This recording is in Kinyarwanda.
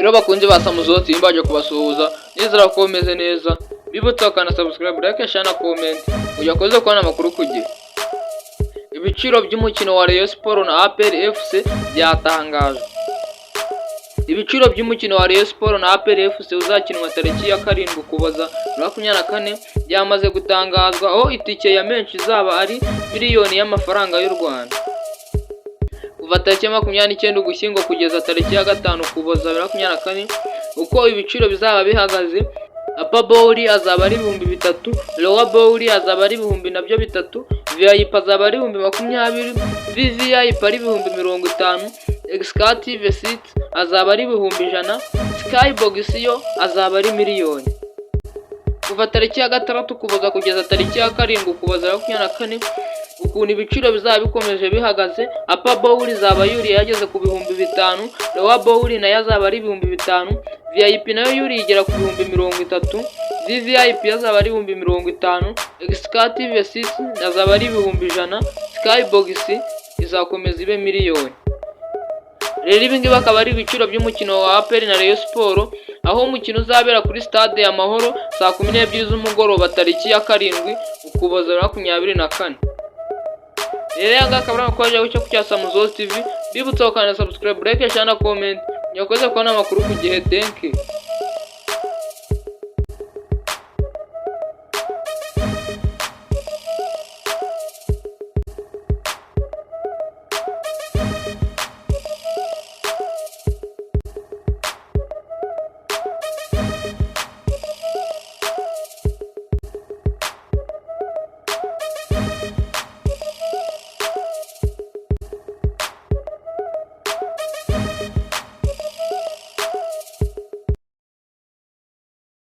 Rero bakunze ba Samuzosi, baje kubasuhuza, nizera ko bameze neza. Bibutsa bakana subscribe, like, share na comment kugira ukomeze kubona amakuru ku gihe. Ibiciro by'umukino wa Rayon Sport na APR FC byatangajwe. Ibiciro by'umukino wa Rayon Sport na APR FC uzakinwa tariki ya 7 Ukuboza 2024 byamaze gutangazwa, aho itike ya menshi izaba ari miliyoni y'amafaranga y'u Rwanda. Kuva tariki ya 29 Ugushyingo kugeza tariki ya 5 Ukuboza 2024, uko ibiciro bizaba bihagaze: Upper Bowl azaba ari 3000, Lower Bowl azaba ari ibihumbi nabyo 3000, VIP azaba ari 20,000, VVIP ari 50,000, Executive Seat azaba ari 100,000, Skybox yo azaba ari miliyoni. Kuva tariki ya 6 Ukuboza kugeza tariki ya 7 Ukuboza 2024, ukuntu ibiciro bizaba bikomeje bihagaze: Upper Bowl izaba yuriye yageze ku 5000, Lower Bowl nayo azaba ari 5000, VIP nayo yuriye igera ku 30,000, VVIP azaba ari 50,000, Executive Seat azaba ari 100,000, Skybox izakomeza ibe miliyoni. Rero ibi ngibi akaba ari ibiciro by'umukino wa APR na Rayon Sport, aho umukino uzabera kuri Stade Amahoro saa 12 z'umugoroba tariki ya 7 Ukuboza 2024. Rero aya ngaya akaba ari amakuru ajya guca ku cya Samuzosi TV. Bibutsa gukanda subscribe, like, share na comment, nyakoze kubona amakuru ku gihe. Thank you.